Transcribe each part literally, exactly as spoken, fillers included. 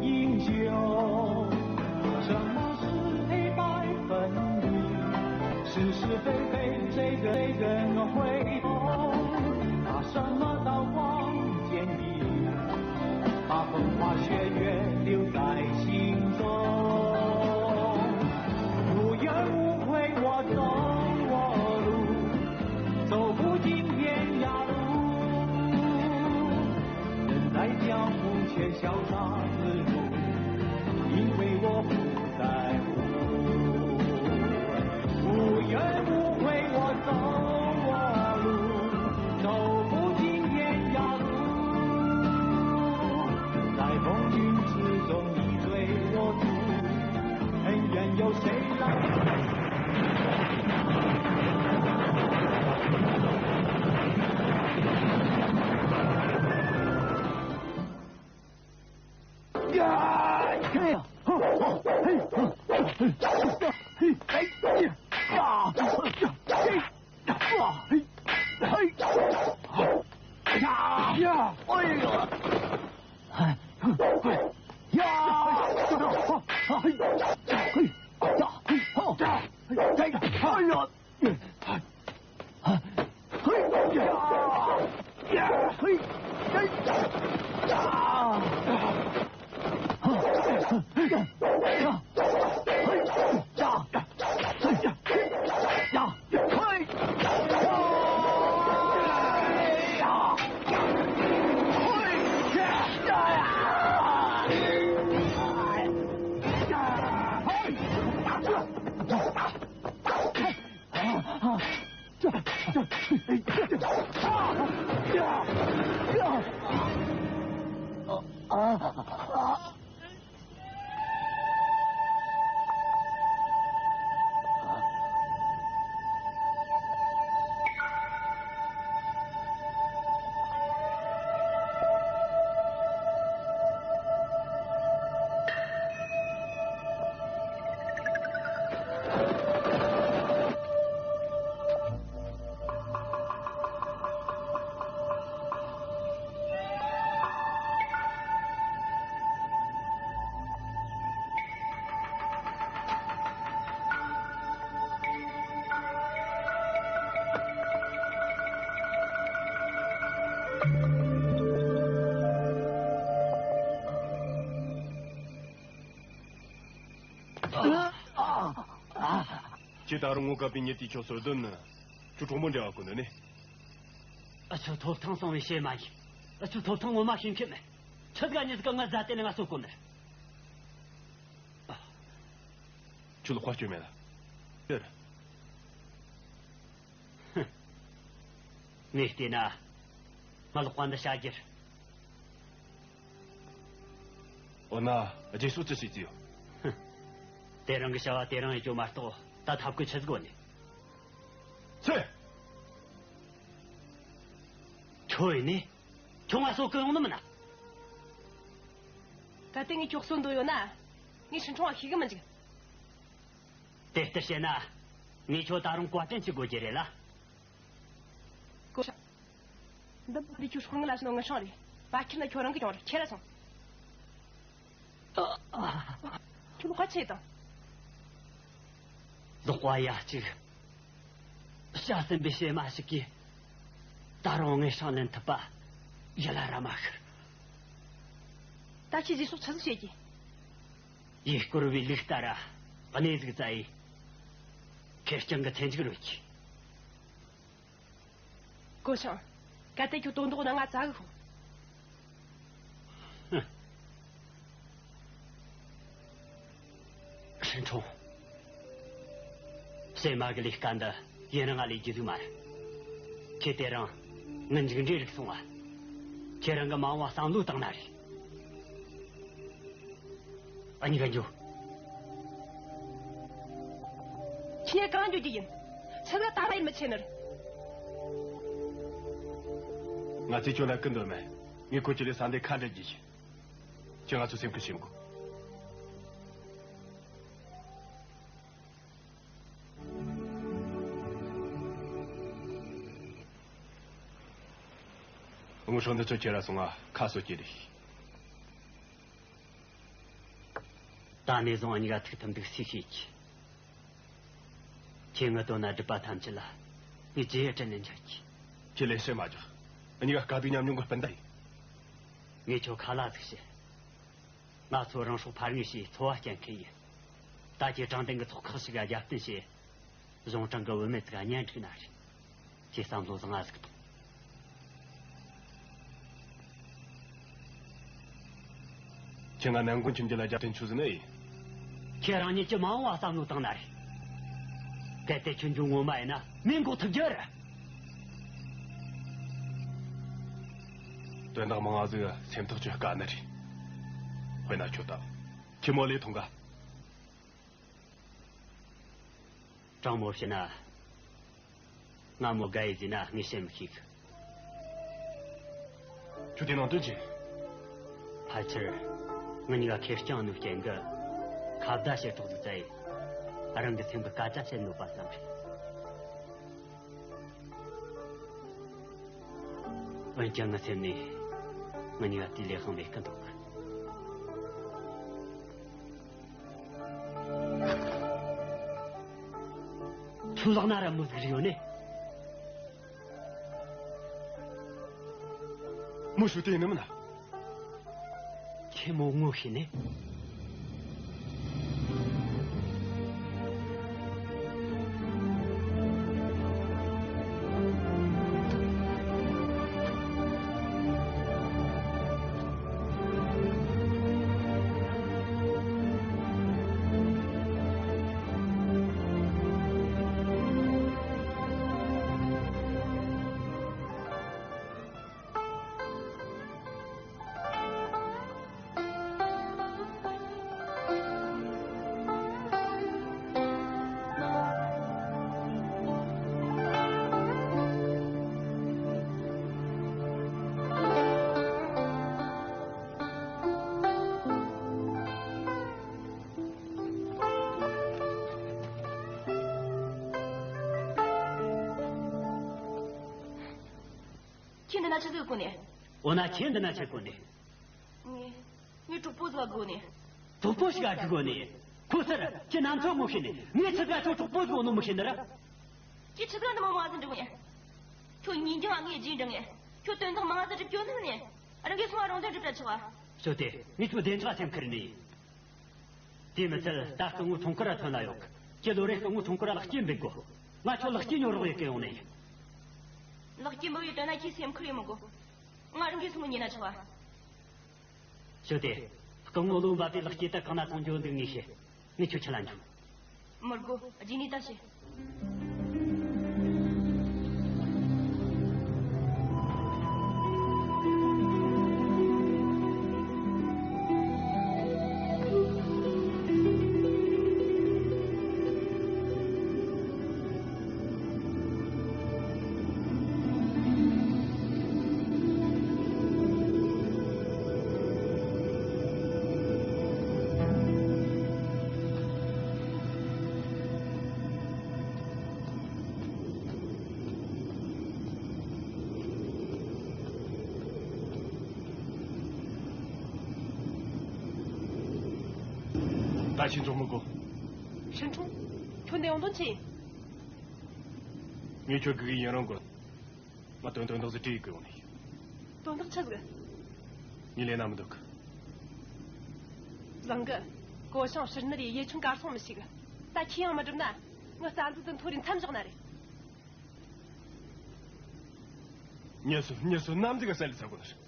饮酒，什么是黑白分明？是是非非，谁人谁人会懂？拿什么刀光剑影，把风花雪月留在心中？无怨无悔，我走我路，走不尽天涯路。人在江湖却潇洒自如，因为我不在乎。无怨无悔，我走我路，走不尽天涯路。在风云之中，你追我逐，恩怨由谁来？ཁྱེད་ད་རུང་ངོ་དགའ་བའི་མྱི་དེའི་ཁྱོད་སོ་བདུན་ནི། ཁྱོད་གྲོགས་མོ་འབྲེལ་བ་གོ་ནི་ནི། ཨ་ཆོ་ཐོབ་ཐང་སོང་བའི་བཤད་མ་ཡིན། ཨ་ཆོ་ཐོབ་ཐང་ངོ་མ་ཤེས་མཁན་མེད། ཁྱོད་དགའ་ཉིད་ཀ་ང་ཟ་དེ་ནི་ང་སོ་གོ་མེད། ཁྱོད་ལ་དཔའ་སྐྱོ་མེད་ལ། ཡོད། ངས་བལྟས་ན། ང་ལོག་པ་འདི་བྱ་རྒྱུར། འོ་ན་རྗེས་སུ་ཅི་ཞིག་བརྩིས་ཡོད། དེ་རིང་གི་བྱ་བ་དེ་རིང་ཡིན་རྒྱུ་མ་གཏོགས་ད་ཐབས་བཀོད་ཆི་ཟིག་ཡོད་ནི། ཚེ། ཁྱོད་ཡིན་ནི། ཁྱོད་ང་སོ་གི་ཡོང་ནི་མིན་ན། ད་ལྟ་ངས་ཁྱོད་གསོད་འདོད་ཡོད་ན། ངས་ཧྲིན་ཁྲོང་བ་ཤེས་གི་མི་འཇུག་དེ་ལྟར་བྱས་ན། ངས་ཁྱོད་ད་རུང་བཀའ་དྲིན་ཅི་དགོས་རྒྱུ་རེད་ལ། ཀོ་ཤ། འདི་འདི་ཁྱོད་སྲོག་ངན་ལ་བྱིན་ནོ་ངན་སྲང་རེད། བ་ཁྱེར་ན་ཁྱོད་རང་གི་གྱོང་རེད། ཁྱེར་ར་སོང་། ཁྱོད་ལོག་པ་ཆེ་དང་། ལོག་པ་ཡ་གཅིག་བྱ་ཟིན་པའི་བྱེ་མ་ཞིག་གིས་ད་རུང་ངན་སྲང་ལེན་ཐུབ་པ་ཡིད་ལ་ར་མ་ཤར། ད་ཁྱེད་རྗེས་སོགས་ཆི་ཟིག་བྱེད་ཀྱི། ཡུལ་སྐོར་བའི་ལུགས་ལྟར་གནས་ཟིག་བཙལ་ཡིས། ཁེར་རྐྱང་གི་ཚེ་མཇུག་རོལ་གྱིས། ཀོ་ཆང་། གལ་ཏེ་ཁྱོད་དོན་དག་ན་ང་བཙལ་གི་ཤོག་ཧྲིན་ཁྲོང་། སེ་མ་གི་ལས་ཀ་འདི་ཡུན་རིང་ང་ལས་རྒྱུ་ཟིག་མ་རེད། ཁྱེད་དེ་རིང་ངི་མཇུག་འབྲས་རིག་སོང་བ། ཁྱེད་རང་གི་མ་འོངས་བ་བསམ་བློ་བཏང་ན་རེད། ཨ་ནི་ག་འགྱོ། ཁྱེད་གང་འགྱོ་རྒྱུ་ཡིན། ཚེ་ལ་ད་རེས་མི་ཆེ་ནར། ང་ཚོས་ཁྱོད་ལ་སྐུ་འདོད་མེད། ངས་ཁོ་ཁྱེད་ལས་ས་འདི་ཁ་འབྲལ་རྒྱུ་ཡིན། ཁྱེད་ང་ཚོ་སེམས་ཁུར་བྱེད་དགོས། ངུ་ཧྲོ་འདི་ཚོ་ཁྱེད་ར་སོང་ང་ཁ་གསོ་རྒྱུ་རེད། ད་ནས་བཟུང་འུ་གཉིས་ཀ་ཐུག་ཐུབ་འདུག་སེ་ཤེས་ཀྱི། ཁྱེད་ངའི་དོན་ན་སྒྲུབ་པ་ཐམས་ཅད་ལ་ངས་རྗེས་དྲན་ནས་འཇལ་གྱི། ཁྱེད་ལས་བཤད་མ་རྒྱག་འུ་གཉིས་ཀ་དཀའ་སྡུག་མཉམ་མྱོང་གི་སྤུན་ཟླ་ཡིན། ངས་ཁྱོད་ཁ་ལ་ཟིག་བཤད། ང་ཚོ་རང་སྲོག་ཕར་ངེས་ཞེས་འཚོ་བ་སྐྱེལ་མཁན་ཡིན། ད་ཁྱེད་དྲང་བདེན་གྱི་ཚོགས་ཁག་ཞིག་ག་རྒྱབ་རྟེན་བྱས། གཞུང་དྲང་གི་བུད་མེད་ཅིག་ག་གཉེན་སྒྲིག་ན་རེད། ཁྱེད་བསམ་བློ་བཟང་ང་ཟིག་གཏོང་། ཁྱེད་ང་ནན་ཀུང་ཁྱིམ་རྒྱུད་ལ་རྒྱབ་རྟེན་ཆུ་ཟིན་ནི་ཡིན། ཁྱེད་རང་ཉིད་ཀྱི་མ་འོངས་བ་བསམ་བློ་བཏང་ན་རེད། གལ་ཏེ་ཁྱོད་འཇུ་ངོ་མ་ཡིན་ན་མི་འགོག་ཐུབ་རྒྱུ་རེད། དོན་དག་མང་བ་ཟིག་སེམས་ཐག་གཅོད་དཀའ་ནི་རེད། དཔེར་ན་ཁྱོད་དང་། ཁྱི་མོ་ལས་ཐོང་ག་དྲང་མོ་བཤད་ན། ང་མོ་དགའ་ཡི་ཟིན་ན་ངས་བཤད་མི་ཤེས་གི། ཁྱོད་དེ་ནང་དོན་ཅི། ཕལ་ཆེར། ང་གཉིས་ཀ་ཁེར་རྐྱང་ནུས་རྐྱེན་གི། ཁ་བརྡ་བྱེད་གྲོགས་ཟིག་བཙལ་ཡི། རང་གི་སེམས་གི་སྐད་ཆ་བཤད་ནུས་པ་ཙམ་རེད། འོན་ཀྱང་ངའི་སེམས་ནས། ང་གཉིས་ཀ་དེ་ལས་དབང་མེད་གི་འདུག་གི། ཚུར་ལག་ན་ར་མོ་ཟིག་རེ་ཡོད་ནི། མོ་ཞུ་དེ་ཡིན་ནི་མིན་ན། ཁྱེད་མོ་ངོ་ཤེས་ནི། ཁྱེད་འདི་ན་ཆི་ཟིག་གོ་ནས། འོ་ན་ཁྱེད་འདི་ན་ཆི་གོ་ནས། ངས། ངས་གྲོགས་པོ་ཟིག་ག་སྒུག་ནས། གྲོགས་པོ་ཞིག་ག་སྒུག་གོ་ནས། ཁོ་སར་ཁྱེད་ནམ་ཚོད་ངོ་ཤེས་ནས། ངས་ཆི་ཟིག་ག་ཁྱོད་གྲོགས་པོ་ཟིག་ཡོད་ནོ་མི་ཤེས་ནི་ར། ཁྱེད་ཆི་ཟིག་ག་འདི་མོ་མ་ཟིག་འགྲིག་ནས། ཁྱོད་ཉིན་རྒྱུན་ང་ངའི་རྗེས་འབྲང་ངས། ཁྱོད་དོན་དག་མང་ཟིག་སྒྲུབ་རྒྱུ་ནི་ནས། རང་གིས་སོང་བ་རང་དོན་སྒྲུབ་ར་ཆོག་ག་ཞོ་དེ་ངས་ཁྱོད་བདེ་འཇགས་སེམས་ཁུར་ནས། དེ་མི་ཚད་ད་སྐུ་ངོ་ཚོང་ཁུར་ར་ཐོན་ལ་ཡོད་གི། ཁྱེད་ལོ་རེ་སྐུ་ངོ་ཚོང་ཁུར་ར་ལག་སྐྱེས་འབུལ་དགོ། ང་ཁྱོད་ལག་སྐྱེས་ཉོ་རོགས་ཡེད་གི་ཡོང་ནི་ཡིན། ལག་སྐྱེས་འབུལ་བའི་དོན་ན་ཁྱེད་སེམས་ཁུར་ཡེད་མི་དགོ། ང་རང་གིས་སོང་ཉོས་ན་ཆོག་ག་ཞོ་དེ། སྐུ་ངོ་ལོ་འབབ་པའི་ལག་སྐྱེས་དེ་གང་ན་བཙོང་རྒྱུ་འདུག་ངས་ཤེས། ངས་ཁྱོད་ཁྲིད་ལ་འགྱོ། མི་དགོ། རྗེས་ནས་ད་བཤད། ད་ཕྱིན་ཆོག་མི་དགོ། ཧྲིན་ཁྲུང་། ཁྱོད་འདི་ཡོང་དོན་ཅི་ཡིན། ངས་ཁྱོད་སྒུག་གི་ཡིན་རུང་དགོས། ང་དོན་དོན་དག་ཟིག་དྲི་ཡི་གི་ཡོང་ནས། དོན་དག་ཆི་ཟིག་ངས་ལས་ན་མི་འདུག་བཟང་གི། གོ་ཞང་ཕྱིར་ནི་རེད། ཡེ་ཆུང་གར་སོང་མི་ཤེས་གི། ད་ཁྱི་ཡང་མི་སྒྲུབ་ན། ངི་རྩ་འཛུགས་དུ་མཐོ་རིས་མཚམས་བཞག་ན་རེད། མྱི་སུ་མྱི་སུ་ནམ་ཟིག་ག་བསད་ལ་ཚར་གོ་ནི་རེད།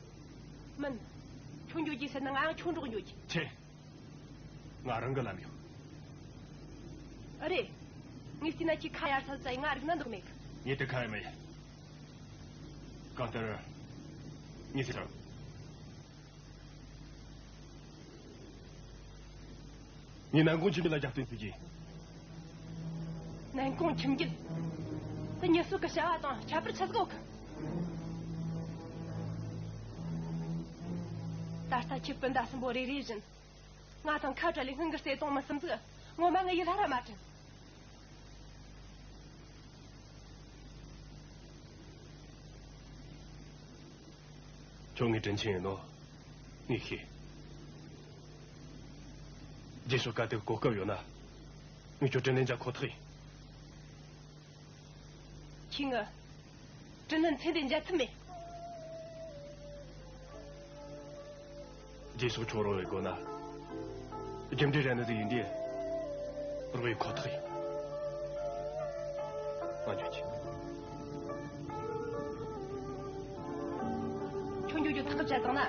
མིན། ཁྱོད་འགྱོ་རྒྱུ་ཟེར་ན་ང་ཡང་ཁྱོད་འགྲོགས་འགྱོ་རྒྱུ། ཆེ། ང་རང་གི་ལམ་ཡོད། ཨ་རེད། ངས་བལྟས་ན་ཁྱེད་ཁ་ཡར་ས་ཙ་ཡི་ང་རིག་ན་འདུག་མེད་གི། ངས་དེ་ཁ་ཡ་མེད། གང་ལྟར། ངས་ཟེར། ངས་ནན་ཀོང་ཁྱིམ་རྒྱུད་ལ་རྒྱབ་རྟེན་ཞུ་རྒྱུ། ནན་ཀོང་ཁྱིམ་རྒྱུད། དེ་མྱི་སུ་གི་བྱ་བ་དང་ཁྱད་པར་ཆི་ཟིག་ཡོད་གི། ད་ལྟ་ཁྱེད་སྤུན་ཟླ་གསུམ་པོ་རེ་རེ་བཞིན། ང་དང་ཁ་བྲལ་ལས་སྔོན་གྱི་བརྩེ་དུང་མི་གསུམ་ཟིག་ངོ་མ་ངའི་ཡིད་ལྷ་ར་མ་དྲན། ཁྱོད་ངའི་དྲིན་ཆེན་ཡིན་ནོ། ངས་ཤེས། རྗེས་ཕྱོགས་ག་དེ་གོ་སྐབས་ཡོད་ན། ངས་ཁྱོད་དྲིན་ལན་འཇལ་ཁོ་ཐག་ཡིན། ཁྱོས་ང་དྲིན་ལན་ཚད་འདི་འཇལ་ཐུབ་མེད། རྗེས་ཕྱོགས་ཁྱོད་རོགས་ཡེད་དགོས་ན། རྒྱུ་འབྲས་རན་ནི་ཟིག་ཡིན་དུས། རོགས་ཡེད་ཁོ་ཐག་ཡིན། ང་འགྱོ་རྒྱུ། ཁྱོད་འགྱོ་རྒྱུ་ཐག་གཅོད་བྱས་བཏང་ན།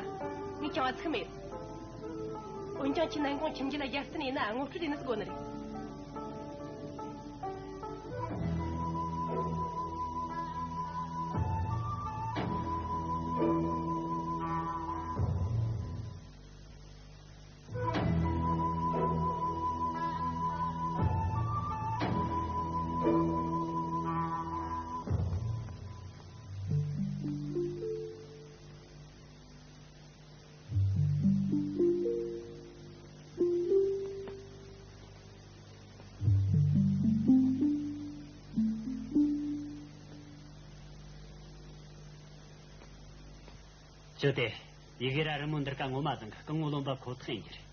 ངས་ཁྱོད་ང་ཚིག་མེད། འོན་ཀྱང་ཁྱོས་ནན་ཀོང་ཁྱིམ་རྒྱུད་ལ་རྒྱབ་རྟེན་ཡེད་ན་ངོ་སྤྲོད་ཡེད་ནི་ཟིག་དགོས་ནི་རེད། ཅོ་ཏེ། ཡི་གེ་ར་རི་མོ་འདིར་ཀ་ངོ་མ་བཟང་གི། སྐུ་ངོ་རློམ་པ་ཁོ་ཐག་ཡིན་རྒྱུ་རེད།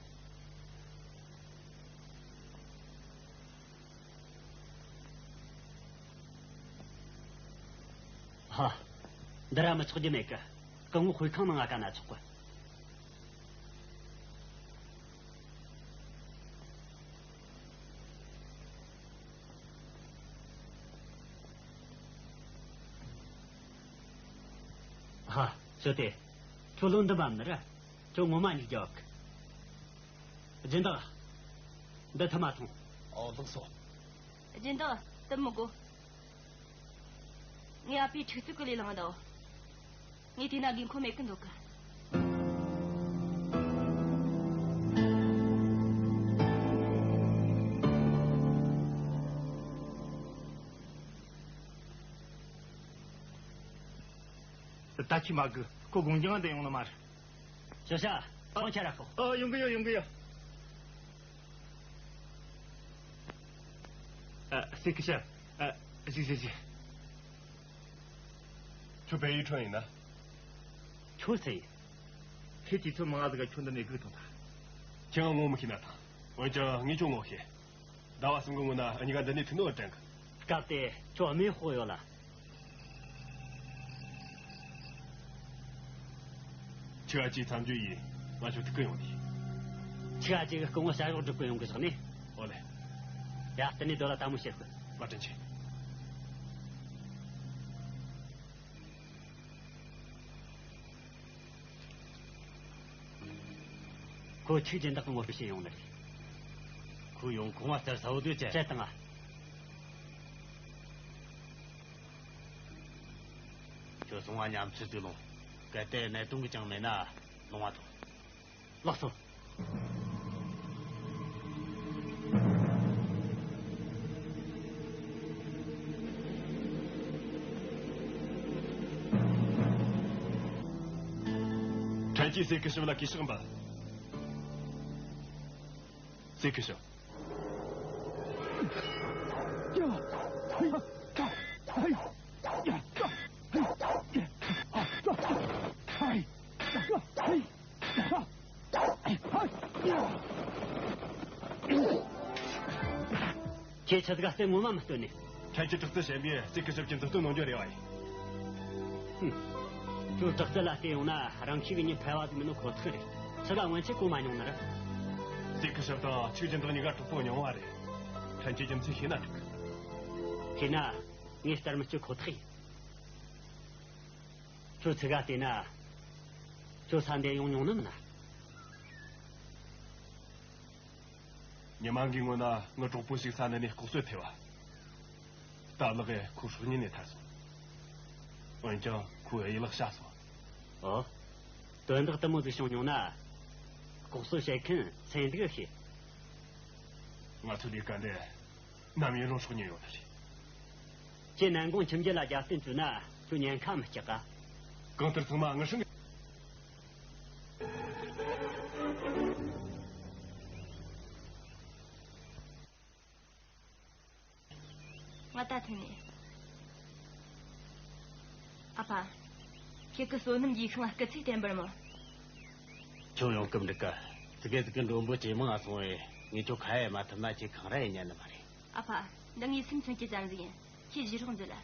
ཧ། འདི་ར་མི་ཆོག་རྒྱུ་མེད་གི། སྐུ་ངོ་དཔེ་ཁང་ནང་ང་ཀ་ན་ཆོག་གི། ཧ། ཅོ་ཏེ། ཁྱོད་བློ་འདི་འབབ་ནི་ར། ཁྱོད་ངོ་མ་མྱིག་རྒྱག་གི། སྦྱིན་བདག་འདི་ཐུབ་མ་ཐོངས། ཨོ། ལགས་སོ། སྦྱིན་བདག་དུབ་མི་དགོས། ངའི་ཨ་ཕས་ཁྲིག་རྩུབ་ཀྱི་ལས་བླངས་འདུག་ངས་དེ་ན་དགོས་མཁོ་མེད་ཀི་འདོད་གི། ད་ཁྱི་མ་གི་ཁོ་དགོང་རྒྱང་དེ་ཡོང་ནི་མ་རེད། ཞོ་ཤ། ཨང་ཆ་ར་ཤོག་ཨ། ཡོང་གི་ཡོད། ཡོང་གི་ཡོད། ཨ། སེ་ཀི་ཤ། ཨ། གཟིགས་གཟིགས་གཟིགས། ཁྱོད་བལ་ཡུལ་ཁྲོན་ཡིན་ན། ཁྱོད་སུ་ཡིན། ཁྱེད་ཀྱིས་ཚོད་མང་ང་ཟིག་ག་ཁྱོད་འདི་ནས་སྒུག་ཐོངས་ད། ཁྱེད་ང་ངོ་མི་ཤེས་ན་ཐང་། འོན་ཀྱང་ངས་ཁྱོད་ངོ་ཤེས། ཟླ་བ་གསུམ་གི་སྔོན་ན་གཉིས་ཀ་འདི་ནས་ཐུག་ནོ་དྲན་གི། སྐབས་དེ་ཁྱོད་རྨས་ཕོག་ཡོད་ལ། ཁྱོད་ཨ་ཅེའི་མཚམས་སྦྱོར་ཡིན། ང་ཁྱོད་ཐུག་གི་ཡོང་ནི། ཁྱོད་ཨ་ཅེ་གི་སྐུ་ངོ་བྱ་གཞག་སྒྲུབ་གི་ཡོང་གི་བཞག་ནི། ཨོ་ལེ། ཡ། དེ་ནས་སྡོད་ལ་དལ་མོ་བྱེད་དགོས། བཀའ་དྲིན་ཆེ། ཁོ་ཁྱོད་སྦྱིན་བདག་གི་ངོ་སྤྲོད་བྱེད་ཡོང་ནི་རེད། ཁོ་ཡོང་གོང་བ་ལྟར་ས་འོ་དོད་ཅན་བྱེད་དང་ང་། ཁྱོད་སོང་བ་ཉམས་ཚོད་ཅིག་ལོངས། གལ་ཏེ་གནད་དོན་གྱི་ཅང་མེད་ན་ལོང་བ་ཐོངས། ལགས་སོ། ཕྲན་གྱིས་སེ་ཀི་ཞབས་ལ་གུས་ཕྱག་འབུལ། སེ་ཀི་ཞབས། ཁྱེད་ཆི་ཟིག་ག་རྩལ་ངོ་མ་མི་སྟོན་ནི། ཕྲན་གྱིས་དྲག་རྩལ་ཞན་པས་སེ་ཀི་ཞབས་ཀྱིས་མཛུབ་སྟོན་གནང་རྒྱུ་རེ་བ་ཡིན། ཧུམ། ཁྱོད་དྲག་རྩལ་ལ་བལྟས་ཡོང་ན་རང་ཤུགས་ཀྱིས་མྱི་ཕལ་བ་ཟིག་མིན་ནོ་ཁོ་ཐག་རེད། ཕྱི་ལ་སྔོན་ཆད་གོ་མ་མྱོང་ནི་ར། སེ་ཀི་ཞབས་དང་ཆིག་སྦྱིན་བདག་གཉིས་ཀ་གྲོགས་པོ་ཉུང་བ་རེད། ཕྲན་གྱིས་རྒྱུ་མཚན་ཤེས་ན་འགྲིག་གི། ཤེས་ན་ངས་རྩར་མི་སྐྱོད་ཁོ་ཐག་ཡིན། ཁྱོད་ཚིག་ག་བལྟས་ན་ཁྱོད་ས་འདིར་ཡོང་མྱོང་ནི་མིན་ན། ཉི་མ་འགའི་སྔོན་ན་ངའི་གྲོགས་པོ་ཞིག་ས་འདི་ནས་ལྐོག་གསོད་ཐེབས་པ། སྟབས་ལེགས་ཁོ་སྲོག་ཉེན་ནས་ཐར་སོང་། འོན་ཀྱང་ཁོའི་གཡས་ལག་བཤལ་སོང་། ཨོ། དོན་དག་འདི་མོ་ཟིག་བྱུང་མྱོང་ན། ལྐོག་གསོད་བྱེད་མཁན་སེམས་སྡུག་བྱེད། ང་ཚོའི་ལས་ཀ་འདི་ནམ་ཡིན་རུང་སྲོག་ཉེན་ཡོད་ནི་རེད། ཁྱེད་ནན་གོང་ཁྱིམ་རྒྱུད་ལ་རྒྱབ་རྟེན་བྱས་ན་ཁྱོད་ཉེན་ཁ་མི་སྐྱེལ་ག་གང་ལྟར་ཚང་མ་ངའི་སྲུང་། ང་ད་ཐོན་ནས། ཨ་ཕ། ཁྱེད་ཀྱི་བསོད་ནམས་ཀྱིས་ཤིང་སྐུ་ཚེ་བརྟན་པར་སྨོན། ཁྱོད་ཡོང་སྐབས་འགྲིག་ག་ཟིག་གེ་ཟིག་གི་མགྲོན་པོ་ཇེ་མང་ང་སོང་བས། ངས་ཁྱོད་ཁ་ཡ་མ་ཐུབ་ན་ཁྱེད་གང་ར་ཡེ་ཉན་ནི་མ་རེད། ཨ་ཕ། འདི་ངའི་སེམས་མཚོན་གྱི་ཙམ་ཟིག་ཡིན། ཁྱེད་བཞུགས་རོགས་མཛོད་ལ།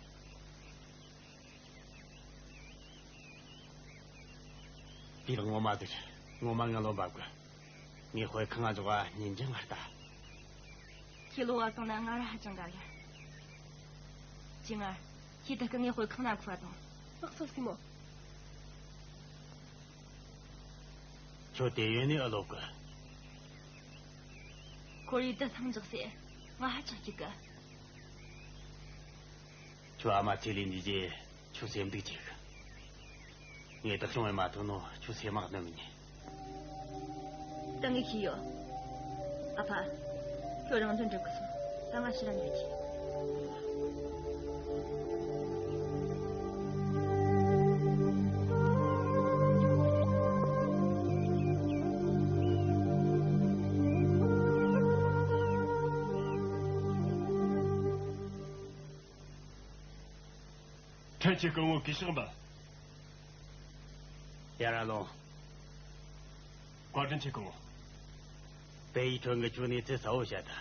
དེ་རིང་ངོ་མ་ཟིག་ངོ་མ་ང་ལོ་འབབ་གི། ངས་དཔེ་ཁང་ང་འཇོག་ག་ཉིན་རྒྱུན་ང་ལྟ། ཁྱེད་ལོ་བ་སོང་ན་ང་ར་ཧ་ཅང་དགའ་གི། ཅི་ང་། ཁྱེད་དེ་སྐུ་ངའི་དཔེ་ཁང་ན་ཁུ་བ་དང་། ལགས་སོ་སྲིང་མོ། ཁྱོད་དེ་ཡོད་ནི་ཨ་ལོ་གི། ཁོར་ཡུག་འདི་ལྷིང་འཇགས་སེ། ང་ཧ་ཅང་སྐྱིད་གི། ཁྱོད་ཨ་མ་ཚེ་ལས་འདས་རྗེས་ཁྱོད་སེམས་སྡུག་ཅིག་ངས་བདག་སྐྱོང་བས་མ་ཐུབ་ནོ། ཁྱོད་སེམས་མ་གནོད་མི་ཉན། ད་ངས་ཤེས་ཡོད། ཨ་ཕ། ཁྱོད་རང་དོན་འགྲུབ་གི་སོང་། ད་ང་ཕྱིར་ར་ཉལ་གྱིས། ཕྲན་གྱིས་སྐུ་ངོ་གུས་ཕྱག་འབུལ། ཡར་ལོངས། བཀའ་དྲིན་ཆེ་སྐུ་ངོ། པེ་ཡི་ཁྲོན་གྱིས་ཁྱོད་གནས་ཚུལ་གསལ་བོ་བཤད་ད།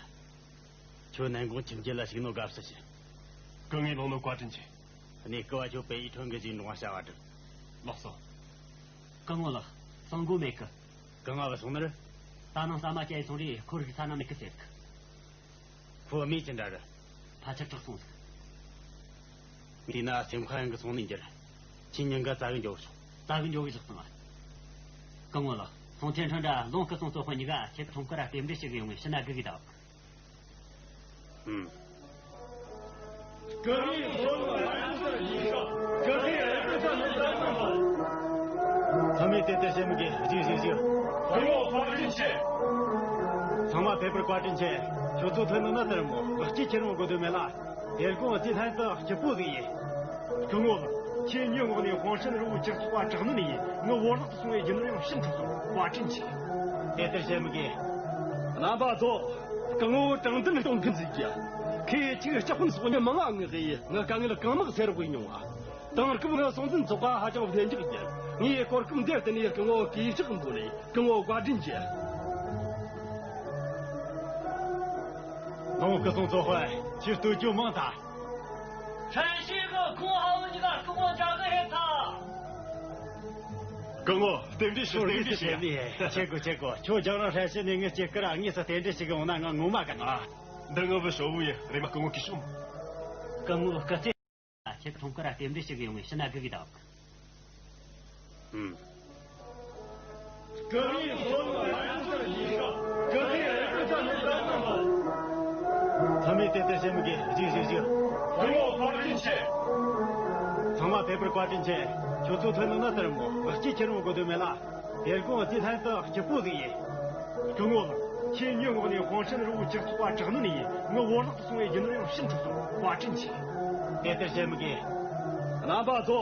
ཁྱོད་ནན་གུང་ཁྱིམ་རྒྱུད་ལ་ཞུགས་ནོ་དགའ་བསུ་ཞུ། སྐུ་ངོས་ལོངས་ནོ་བཀའ་དྲིན་ཆེ། གནས་སྐུ་བ། ཁྱོད་པེ་ཡི་ཁྲོན་གྱི་ཞིག་འགྲོ་བ་བྱ་བ་སྒྲུབ། ལགས་སོ། སྐུ་ངོ་ལགས། སང་དགོས་མེད་གི། སྐུ་ངོ་བ་སོང་ནི་རེད། ད་ནངས་ཟ་མ་བཅད་སོང་རེད། ཁོ་རིག་ས་ན་མེད་གི་ཟེར་གི། ཁོ་མི་ཅི་འདྲ་རེད། ཕལ་ཆེར་དྲག་སོང་ཟིག་དེས་ན་སེམས་ཁ་ཡང་གི་སོང་ནས་འགྱུར། ཁྱེད་ཉིན་འགའ་རྩ་གི་འཇོག་ཆོག་རྩ་གི་འཇོག་གི་བཞག་སོང་ང་། སྐུ་ངོ་ལགས། སོང་ཐེན་ཁྲོན་འདྲ་ལོང་སྐུ་སོང་ཚོ་དཔོན་གཉིས་ཀ་ཁྱེད་ཁྲོམ་སྐོར་ར་རྟེན་འབྲེལ་ཞུ་གི་ཡོང་ངས་ཕྱི་ན་སྒུག་གི་ད། ཧུམ། སྐུ་ངོས་ཚོ་ལ་རང་སོར་ཡིན་ཤོག་སྐུ་ངོས་རང་སོར་ཡིན་ཤོག་ཚང་མས་དེ་ལྟར་བཤད་མི་དགོས། བཞུགས་བཞུགས་བཞུགས་སྐུ་ངོ་བཀའ་དྲིན་ཆེ། ཚང་མ་ཕེབས་པར་བཀའ་དྲིན་ཆེ། ཁྱོད་ཚོ་ཐོན་ནོ་ན་དེར་མོ་ལག་སྐྱེས་ཁྱེར་འོང་དགོས་དོན་མེད་ལ། དེར་གོང་ཚེ་ལྷན་དུ་སྐྱིད་པོ་ཟིག་ཡིན། སྐུ་ངོ་ལགས། ཁྱེད་ཉིད་ངོགས་ནས་ཧོང་ཧྲན་རི་བོའི་སྤྱི་ཚོགས་པ་དྲག་གནོན་ཡིན། ངའི་བོར་བརླག་ཏུ་སོང་བའི་རྒྱུ་ནོར་ཡང་ཕྱིན་ཐུབ་སོང་། བཀའ་དྲིན་ཆེ། དེ་ལྟར་བཤད་མི་དགོས། རྣམ་པ་ཚོ། སྐུ་ངོ་དྲང་བདེན་གཏོང་གི་འཛིན་རྒྱུ། ཁོས་ཅིག་ལྕགས་ཕུན་སོགས་ཉི་མ་ལྔ་ངི་ཟེ་ཡི་ངི་དཀའ་ངལ་གང་མང་སེལ་དགོས་མྱོང་བ། དེང་སྐབས་ངི་སྲོང་བཙན་ཚོགས་པ་ཧ་ཅང་བདེ་འཇགས་ཡིན། ངས་གོ་སྐབས་འདིར་བརྟེན་ནས་སྐུ་ངོ་གུས་ཕྱག་འབུལ་ནས་སྐུ་ངོ་བཀའ་དྲིན་ཆེ། ལོངས་སྐུ་སྲུང་ཚོགས་དཔོན། ཁྱེད་བསྟོད་རྒྱུ་མང་ཐལ། ཁྲན་ཞི་གི་ཁོང་ཧ་བུ་གཉིས་ཀ་སྐུ་ངོ་མཇལ་གི་ཕེབས་ཐལ། སྐུ་ངོ་རྟེན་འབྲེལ་ཞུ། རྟེན་འབྲེལ་ཞུ། ཁྱེད་དགོས་ཁྱེད་དགོས། ཁྱོད་རྒྱང་རིང་ཧྲན་ཞི་ནས་ངའི་སྐྱེས་སྐར་དངོས་སུ་རྟེན་འབྲེལ་ཞུ་གི་འོང་ན་ང་ངོ་མ་དགའ་ནི། ཨ། འདི་ངའི་བུ་ཞའོ་ཝུའུ་ཡིན། རེམ་མ་སྐུ་ངོ་གུས་ཕྱག་འབུལ། སྐུ་ངོ་སྐུ་ཚེ། ཁྱེད་ཁྲོམ་སྐོར་ར་རྟེན་འབྲེལ་ཞུ་གི་ཡོང་ངས་ཕྱི་ན་སྒུག་གི་ད། ཧུམ། སྐུ་ངོས་ཚོ་ལ་རང་སོར་ཡིན་ཤོག་སྐུ་ངོས་རང་སོར་ཡིན་ཤོག་ཚང་མས་དེ་ལྟར་བཤད་མི་དགོས། བཞུགས་བཞུགས་བཞུགས་སྐུ་ངོ་བཀའ་དྲིན་ཆེ། ཚང་མ་ཕེབས་པར་བཀའ་དྲིན་ཆེ། ཁྱོད་ཚོ་ཐོན་ནོ་ན་དེར་མོ་ལག་སྐྱེས་ཁྱེར་འོང་དགོས་དོན་མེད་ལ། དེར་གོང་ཚེ་ལྷན་དུ་སྐྱིད་པོ་ཟིག་ཡིན། སྐུ་ངོ་ལགས། ཁྱེད་ཉིད་ངོགས་ནས་ཧོང་ཧྲན་རི་བོའི་སྤྱི་ཚོགས་པ་དྲག་གནོན་ཡིན། ངི་བོར་བརླག་ཏུ་སོང་བའི་རྒྱུ་ནོར་ཡང་ཕྱིན་ཐུབ་སོང་། བཀའ་དྲིན་ཆེ། དེ་ལྟར་བཤད་མི་དགོས། རྣམ་པ་ཚོ།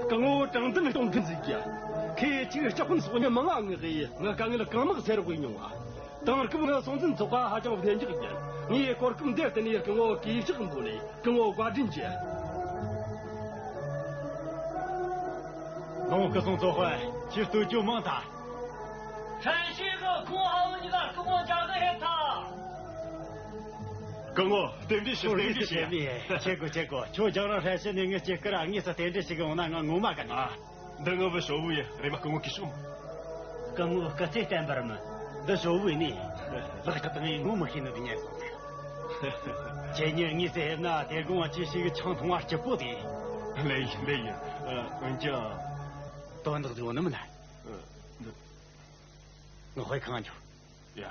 སྐུ་ངོ་དྲང་བདེན་གཏོང་གི་འཛིན་རྒྱུ། ཁོས་ཅིག་ལྕགས་ཕུན་སོགས་ཉི་མ་ལྔ་ངི་ཟེ་ཡི་ངི་དཀའ་ངལ་གང་མང་སེལ་དགོས་མྱོང་བ། དེང་སྐབས་ངི་སྲོང་བཙན་ཚོགས་པ་ཧ་ཅང་བདེ་འཇགས་ཡིན། ངས་གོ་སྐབས་འདིར་བརྟེན་ནས་སྐུ་ངོ་གུས་ཕྱག་འབུལ་ནས་སྐུ་ངོ་བཀའ་དྲིན་ཆེ། ལོངས་སྐུ་སྲུང་ཚོགས་དཔོན། ཁྱེད་བསྟོད་རྒྱུ་མང་ཐལ། ཧྲན་ཞི་གི་ཁོང་ཧ་བུ་གཉིས་ཀ་སྐུ་ངོ་མཇལ་གི་ཕེབས་ཐལ། སྐུ་ངོ་རྟེན་འབྲེལ་ཞུ། རྟེན་འབྲེལ་ཞུ། ཁྱེད་དགོས་ཁྱེད་དགོས། ཁྱོད་རྒྱང་རིང་ཧྲན་ཞི་ནས་ངའི་སྐྱེས་སྐར་དངོས་སུ་རྟེན་འབྲེལ་ཞུ་གི་འོང་ན་ང་ངོ་མ་དགའ་ནི། ཨ། འདི་ངའི་བུ་ཞའོ་ཝུའུ་ཡིན། རེམ་མ་སྐུ་ངོ་གུས་ཕྱག་འབུལ། སྐུ་ངོ་སྐུ་ཚེ་བརྟན་པར་སྨོན། འདི་ཞའོ་ཝུའུ་ཡིན་ནི། ལག་ཁྱེད་དང་ངས་ངོ་མི་ཤེས་ནི་འདི་ཉན་སོང་། ཁྱེད་གཉིས་དངོས་སུ་ཕེབས་ན་དེ་དགོང་བ་ཁྱེད་ཞིག་གི་ཆང་འཐུང་བ་སྐྱིད་པོ་དེ། ལེ་ཡིན་ལེ་ཡིན། ཨ། འོན་ཀྱང་། དོན་དག་ཟིག་ཡོད་ནི་མིན་ན། ཨ། འདི། ངའི་དཔེ་ཁང་འགྱོ། ཡ།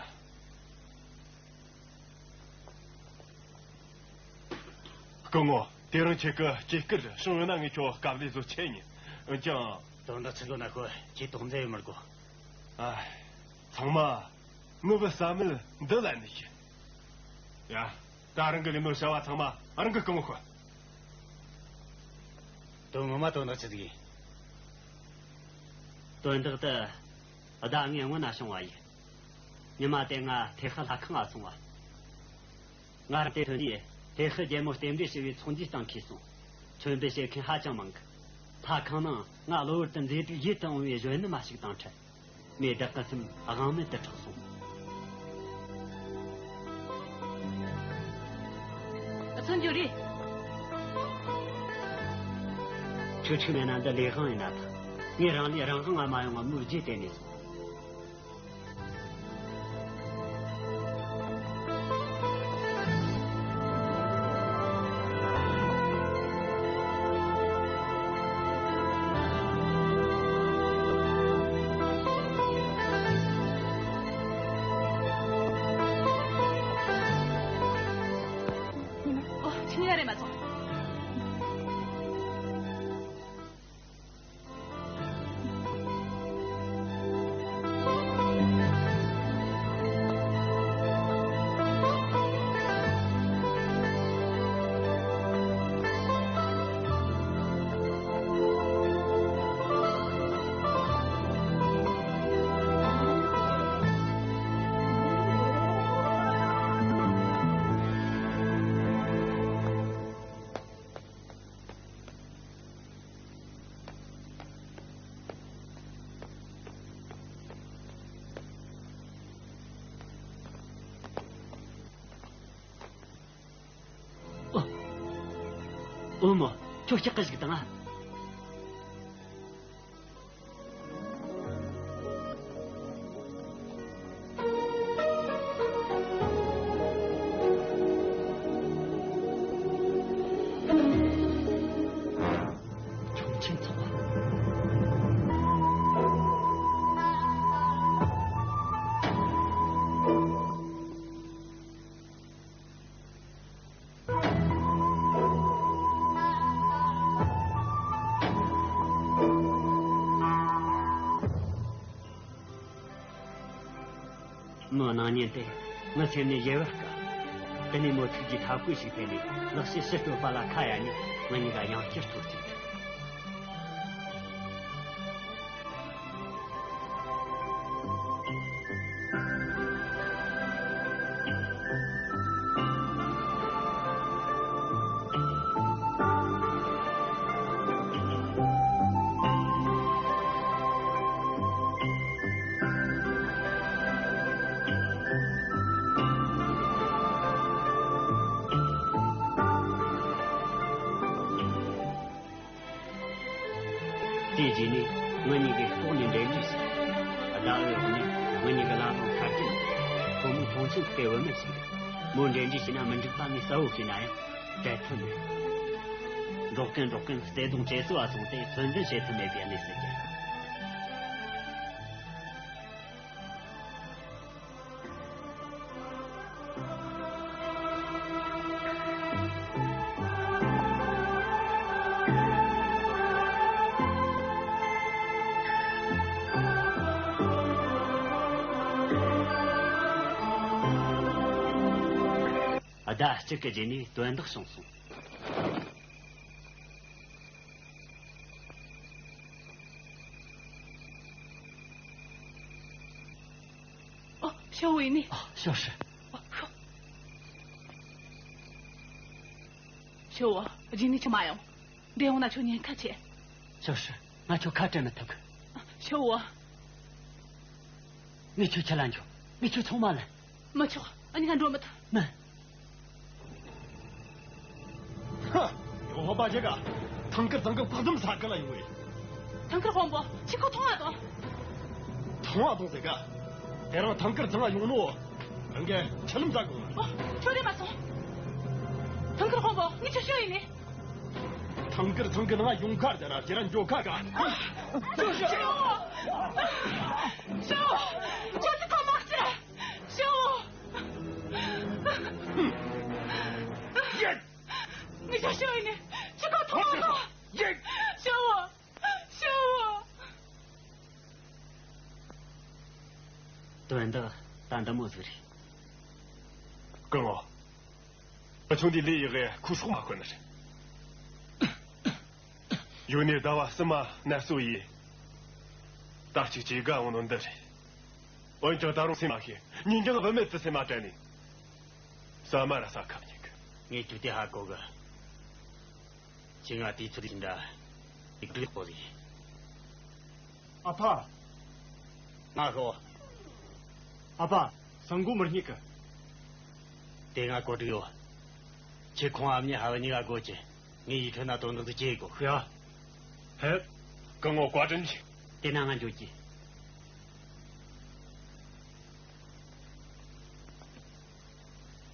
སྐུ་ངོ། དེ་རིང་ཁྱེད་ཀྱི་སྐྱེས་སྐར་བྱུང་ཡོད་ན་ངས་ཁྱོད་དཀའ་ལས་བཟོ་ཆེད་ཡིན། འོན་ཀྱང་། དོན་དག་ཆི་ཟིག་ན་ཁོ་ཁྱེད་དོགས་འཛེམ་ཡོད་མི་དགོས། ཨ། ཚང་མ་ངའི་བསམ་མེད་འདི་ལ་ནི་ཤི། ཡ། ད་རང་གི་ལས་ནོར་བྱ་བ་ཚང་མ་རང་གི་སྐུ་ངོ་ཤོད། དོན་ངོ་མ་དོན་དག་ཆི་ཟིག་ཡིན། དོན་དག་དེ་ཟླ་ལྔའི་སྔོན་ན་བྱུང་བ་ཡིན། ཉི་མ་དེ་ང་ཐེ་ཧི་ལྷ་ཁང་ང་སོང་བ། ང་རང་དེར་ཐོན་དུས་ཐེ་ཧི་རྒྱལ་མོ་རྟེན་འབྲེལ་ཞུ་བའི་ཚོགས་འདུའི་སྟེང་འཁེལ་སོང་། མཆོད་འབུལ་བྱེད་མཁན་ཧ་ཅང་མང་གི། ལྷ་ཁང་ནང་ང་གློ་བུར་དུ་མཛེས་སྡུག་ཡིད་དུ་འོང་བའི་གཞོན་ནུ་མ་ཞིག་དང་འཕྲད། མོས་བདག་གི་སེམས་དབང་མེད་དུ་འཕྲོག་སོང་། ཨ། ཚང་རྒྱུ་རེད། ཁྱོད་ཆུ་མེད་ན་འདི་ལས་དབང་ཡིན་ན་ཐང་། ངས་རང་ལས་རང་དབང་ང་མ་ཡོང་བ་མོའི་རྗེས་དེད་ནས་སོང་། ཨོ། ཁྱིམ་ཡ་རེད་མ་སོང་། ཨོ། ཨོ་མོ། ཁྱོད་སྐྱག་གི་ཞིག་དང་ཨ། ཁྱུང་ཆེན་ཚོགས། མོའི་སྣང་བརྙན་དེ་ངའི་སེམས་ནས་ཡལ་བར་དཀའ། དེ་ནས་མོའི་ཐུགས་ཀྱི་ཐབས་བཀོད་ཞིག་འཕེལ་ནས། ལག་ཤེས་ཕྱི་སྤྲོད་པ་ལ་ཁ་གཡར་ནས། ང་གཉིས་ཀ་ཡང་བསྐྱར་ཐུག་ཅིག་དེའི་རྗེས་ནས་ང་གཉིས་ཀས་ལྐོག་ནས་འབྲེལ་འདྲིས་བྱས། ཟླ་བའི་འོག་ནས་ང་གཉིས་ཀྱི་ལམ་ལྷོང་ཁ་བྲལ། ཁོ་མོའི་མཐོང་ཆེན་དཔེ་བུད་མེད་ཞིག་རེད། མོ་འབྲེལ་འདྲིས་བྱས་ན་མི་འགྲིག་པ་ངས་གསལ་བོ་ཤེས་ན་ཡང་བྲལ་ཐབས་མེད། འགྲོ་གིན་འགྲོ་གིན་བརྩེ་དུང་བྲེལ་ཟ་བ་སོང་སྟེ་ཚོད་འཛིན་བྱེད་ཐུབ་མེད་པའི་གནས་སུ་གྱུར། ཟླ་གཅིག་གི་རྗེས་ནས་དོན་དག་བྱུང་སོང་། ཨོ། ཞའོ་ཝུའེ་ནི། ཨ། ཞའོ་ཧྲི། ཨོ། ཞའོ། ཞའོ་ཝུའེ། རྗེས་ནས་ཁྱོད་མ་ཡོང་། འདི་ཡོང་ན་ཁྱོད་ཉེན་ཁ་ཆེ། ཞའོ་ཧྲི། ང་ཁྱོད་ཁ་བྲལ་མི་ཐུབ་གི། ཨ། ཞའོ་ཝུའེ། ངས་ཁྱོད་ཁྲིད་ལ་འགྱོ། ངས་ཁྱོད་ཚང་མ་ལེན། མི་ཆོག་ཨ་ནི་ང་འགྲོ་མི་ཐུབ། མིན། ཧ། ཡོང་ཧོ་པ་ཇེ་ག་ཐང་ཀར་ཚང་གི་བག་སྡོམ་ས་ཁུལ་ལ་ཡོང་བས། ཐང་ཀར་དཔོན་པོ་ཁྱི་ཁོ་ཐོང་བ་དང་། ཐང་བ་དང་ཟེ་ག་དེ་རིང་ཐང་ཀར་ཚང་ང་ཡོང་ནོ། རང་གི་ཁྲི་ལམ་ས་གོང་། ཨོ། ཁྱོད་རེད་མ་སོང་། ཐང་ཀར་དཔོན་པོ་ངས་ཁྱོད་ཤོད་ཡིན་ནི། ཐང་ཀར་ཚང་གི་ནང་ཡོང་ཁ་དེ་ར་དེ་ར་འགྱོ་ཁ་ག་ཤོ་ཤོ་ཤོ། ཁྱོད་ཀྱི་ཁ་མ་ཁྱེར། ཤོ། ཡེད། ངས་ཤོད་ཡིན་ནི། ཁྱི་ཁ་ཐོང་ལ། ཡེད། ཤོ། ཤོ། དོན་དག་ད་འདི་མོ་ཟིག་རེད། སྐུ་ངོ། བུ་ཆུང་འདི་ལས་ཡག་གི་ཁུ་སྲོག་མ་ཁོ་ནི་རེད། ཡོད་ནི་ཟླ་བ་གསུམ་མ་ནད་གསོ་ཡིས། ད་ཅིག་ཅིག་དགའ་འོང་ནོ་འདི་རེད། འོན་ཀྱང་ད་རུང་སེམས་མ་ཤེས། ཉིན་རྒྱང་བུད་མེད་ཚོ་སེམས་མ་དྲན་ནས། ས་མ་ར་ས་ཁ་ཉིག་ངས་ཁྱོད་དེ་ཧ་གོ་གི། ཁྱེད་ང་དུས་ཚོད་འདྲ་ཡིག་འབྲུ་ཡག་པོ་ཟིག་ཨ་ཕ། ང་ཤོག་ཨ་ཕ། སང་མགོ་མི་རྙེད་གི། དེ་ང་གོ་སྒྲིག་ཡོད། ཁྱེད་ཁོང་ཨ་མྱེས་ཧ་བ་གཉིས་ཀ་སྒོ་ཅི། ངས་ཡིད་ཁྲོད་ན་དོན་དག་འདི་ཅི་ཡེ་གོ། ཡ། ཧེ། སྐུ་ངོ་བཀའ་དྲིན་ཆེ། དེ་ན་ང་འགྱོ་གི།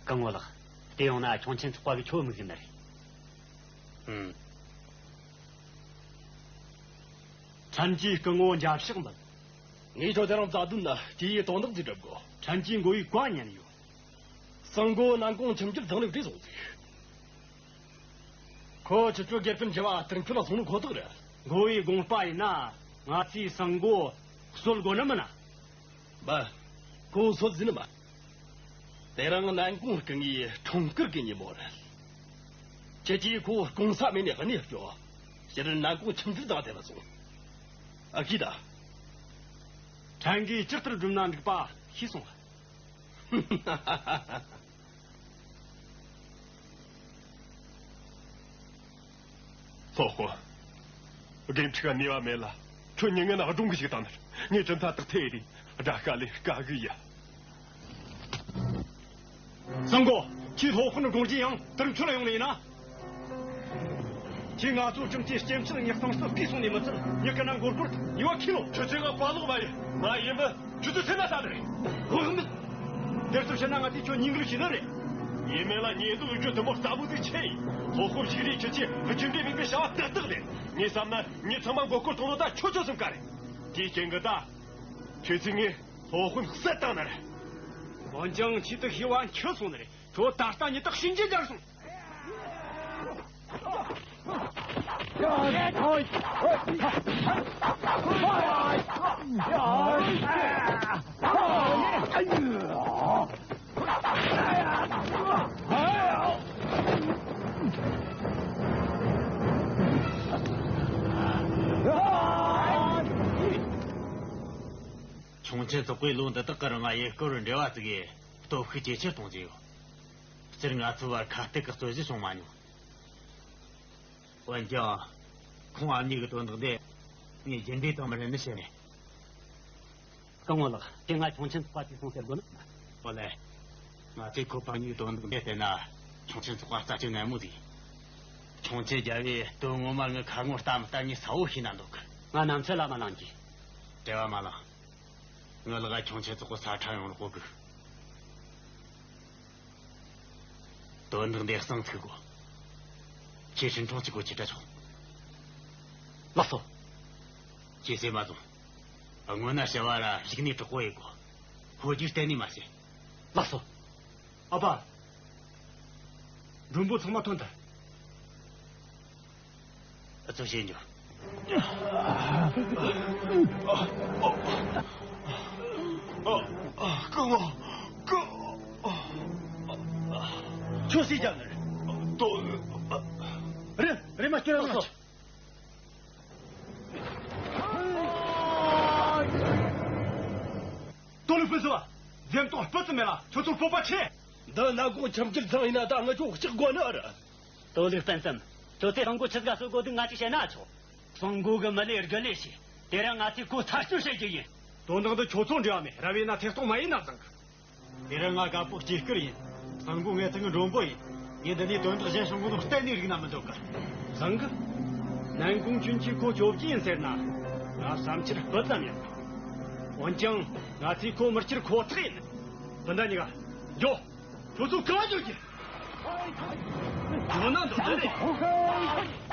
སྐུ་ངོ་ལགས། དེ་ཡོང་ན་ཁྱུང་ཆེན་ཚོགས་པ་གི་ཁྱོད་དམིགས་ཡུལ་ནི་རེད། ཨུམ། ཕྲན་གྱིས་སྐུ་ངོ་མཇལ་ཕྱག་འབུལ། ངས་ཁྱོད་དེ་རིང་རྩ་དོན་ན་དེའི་དོན་དག་ཅིག་སྒྲུབ་དགོས། ཕྲན་གྱིས་མགོ་བོའི་བཀའ་ཉན་ཡོད། སང་མགོ་ནན་ཀོང་ཁྱིམ་རྒྱུད་བཟང་ལུགས་བྲིས་སོང་ཟིག་ཁོ་ཁྱེད་ཚོའི་དགེ་སྤུན་བརྒྱད་པ་དུར་འཁྱོལ་ལ་སོང་ནོ་ཁོ་ཐག་རེད། མགོ་བོའི་དགོངས་པ་ཡིན་ན། ང་ཚོས་སང་མགོ་གསོད་དགོས་ནི་མིན་ན། མ། ཁོ་གསོད་ཟིན་ནི་མ། དེ་རིང་ནན་ཀོང་སྐུ་ངོའི་འཁྲུངས་སྐར་གྱི་ཉིན་མོ་རེད། ཁྱེད་ཀྱིས་ཁོ་སྐུང་ས་མེད་ནས་གནས་སྐྱོ། སྤྱིར་ནན་ཀོང་ཁྱིམ་རྒྱུད་དང་བསྡད་པ་སོང་། ཨ་ཁུ་ད། ཕྲན་གྱིས་ཇི་ལྟར་བསྒྲུབས་ན་འགྲིག་པ་ཤེས་སོང་། སློབ་དཔོན། དགེ་ཕྲུག་ག་ནུས་པ་མེད་ལ། ཁྱོད་མྱི་ངན་ན་སྒྲུང་གི་ཞིག་བཏང་ནས་ངས་གྲུབ་མཐའ་དག་ཐེ་ཡི་དགྲ་ཤ་ལས་དཀའ་གི་ཡ། སང་མགོ། ཁྱེད་སློབ་དཔོན་དགོངས་རྒྱུ་ཡང་དུར་འཁྱོལ་ཡོང་ནི་ཡིན་ན། ཁྱེད་ང་ཚོ་ཁྲིམས་ཀྱི་སྐྱེམས་ཆེད་ངས་གཙང་སྟོད་བརྐུས་སོང་ནས་མི་ཚད་མྱི་ཀུན་ན་མགོ་སྐོར་དང་ཉེས་པ་ཁས་ལོ། ཁྱོད་ཚོས་ང་བཀའ་ལོག་མ་ཡིན། ང་ཡིན་མིན་ཁྱོད་ཚོས་སེམས་ན་ས་ནི་རེད། དགོས་མིན། དེར་ཚོ་བཤད་ན་ང་ཚོས་ཁྱོད་ཉིན་གུང་ཞིག་ནི་རེད། ཡིན་མིན་ལ་ཉེས་འཛུགས་རྒྱུ་དུ་མོ་ལྟ་བུ་དེ་ཆེ་ཡིན། སློབ་དཔོན་ཞིག་རེད། ཁྱོད་ཀྱིས་རྒྱུ་འབྲས་མིན་པའི་བྱ་བ་ཏག་ཏག་ལས། ངས་བསམ་ན་མྱི་ཚང་མ་མགོ་སྐོར་གཏོང་ནོ་ད་ཁྱོད་ཚོ་སེམས་ཀ་རེད། དེའི་རྐྱེན་གྱིས་ད། ཁྱོད་ཚོས་ངས་སློབ་དཔོན་བསད་བཏང་ནི་རེད། འོན་ཀྱང་ཁྱེད་དུ་ཤེས་པ་འཁྱོལ་སོང་ནི་རེད། ཁྱོད་ད་ལྟ་ཉིད་དུ་གཤིན་རྗེ་རྒྱལ་སོང་། ཁྱུང་ཆེན་ཚོགས་པས་ལོ་འདི་དག་གི་རིང་ང་ཡུལ་སྐོར་བའི་འབྲེལ་བ་བཙུགས་ཡས་སྟོབས་ཤུགས་ཇེ་ཆེར་གཏོང་རྒྱུ་ཡོད། སྤྱིར་ང་ཚོའི་བར་ཁ་གཏད་ཀྱི་རྩོད་གཞི་བྱུང་མ་མྱོང་། འོན་ཀྱང་། ཁོང་ཨ་མྱེས་ཀྱི་དོན་དག་འདི་ངས་རྒྱུན་ལྡན་དང་མི་རན་ནི་བཤད་ནས། སྐུ་ངོ་ལགས། དེ་སྔ་ཁྱུང་ཆེན་ཚོགས་པ་དེ་སོང་ཟེར་དགོས་ན། ཨོ་ལེ། ང་ཚོས་ཁོ་ཕ་གཉིས་དོན་དག་འདི་བལྟས་ན་ཁྱུང་ཆེན་ཚོགས་པ་རྩ་ཆེན་ངན་མོ་ཟིག་ཁྱུང་ཆེན་རྒྱལ་བོས་དོན་ངོ་མ་ངའི་ཁ་ངོ་ལྟ་མི་ལྟ་ངས་གསལ་བོ་ཤེས་ན་འདོད་གི། ང་ནམ་ཚོད་ལ་མ་ལངས་ཀྱི། བྲེལ་བ་མ་ལངས། ངའི་ལག་ཁྱུང་ཆེན་ཚོགས་པའི་ས་ཁྲ་ཡོང་རོགས་གོ་གི། དོན་དག་འདི་གཙང་ཚུགས་དགོས། ཁྱེད་ཧྲིན་ཁྲོང་གཅིག་གོ་ཁྱེད་དྲ་ཆོག་ལགས་སོ། ཁྱེད་སེམས་མ་བཟུང་། སྔོན་ན་བྱ་བ་ར་གཞིགས་ནས་གྲོགས་པོ་ཡེ་དགོས། ཧོ་རྒྱུག་གཏན་ནས་མ་བྱེད། ལགས་སོ། ཨ་ཕ། མགྲོན་པོ་ཚང་མ་ཐོན་ཐལ། ཨ་ཚོ་བྱེད་འཇོག་སྐུ་ངོ། སྐུ། ཁྱོད་སུས་རྒྱབ་ནི་རེད། དོ། རེད། རེད་མ་སྐྱོན་རང་ལ། དོ་ལུགས་སྤུན་ཟེར་བ། འཛེམ་དོགས་སྤུ་ཙམ་མེད་ལ་ཁྱོད་ཚོ་སྤོབས་པ་ཆེ། འདི་ནན་ཀོང་ཁྱིམ་རྒྱུད་ཚང་ཡིན་ན་ད་ང་ཁྱོད་ལྕགས་དགོས་ནི་རེད། དོ་ལུགས་སྤུན་ཙམ། ཁྱོད་ཚོས་དང་པོ་ཆི་ཟིག་ག་གསོད་དགོས་འདུག་ང་ཅིག་བཤད་ན་ཆོག་སང་མགོ་གི་མི་ལས་དགུ་ལས་ཤེས། དེ་རིང་ང་ཚོས་ཁོ་ཚར་གཅོད་བྱེད་རྒྱུ་ཡིན། དོན་དག་འདི་ཁྱོད་ཚོ་འབྲེལ་བ་མེད། རབ་ཡིན་ན་ཐད་གཏོང་མ་ཡིན་ན་བཟང་གི། དེ་རིང་ང་དགའ་པོ་སྐྱེས་སྐར་ཡིན། སང་མགོ་ངའི་ཚང་གི་མགྲོན་པོ་ཡིན། ངས་འདི་ནས་དོན་དག་གཞན་བྱུང་གི་འདུག་གཏན་ནས་རིག་ན་མི་འདོད་གི། བཟང་གི། ནན་ཀོང་ཁྱུང་ཆེན་ཁོ་སྐྱོབ་ཀྱི་ཡིན་ཟེར་ན། ང་བསམ་འཆར་སྤུ་ཙམ་ཡིན། འོན་ཀྱང་ང་ཚོས་ཁོ་མི་སྐྱུར་ཁོ་ཐག་ཡིན། སྤུན་ཟླ་གཉིས་ཀ། འགྱོ། ཁྱོད་ཚོ་གང་འགྱོ་རྒྱུ། འགྱོ་ན་འདོད་ནི་རེད།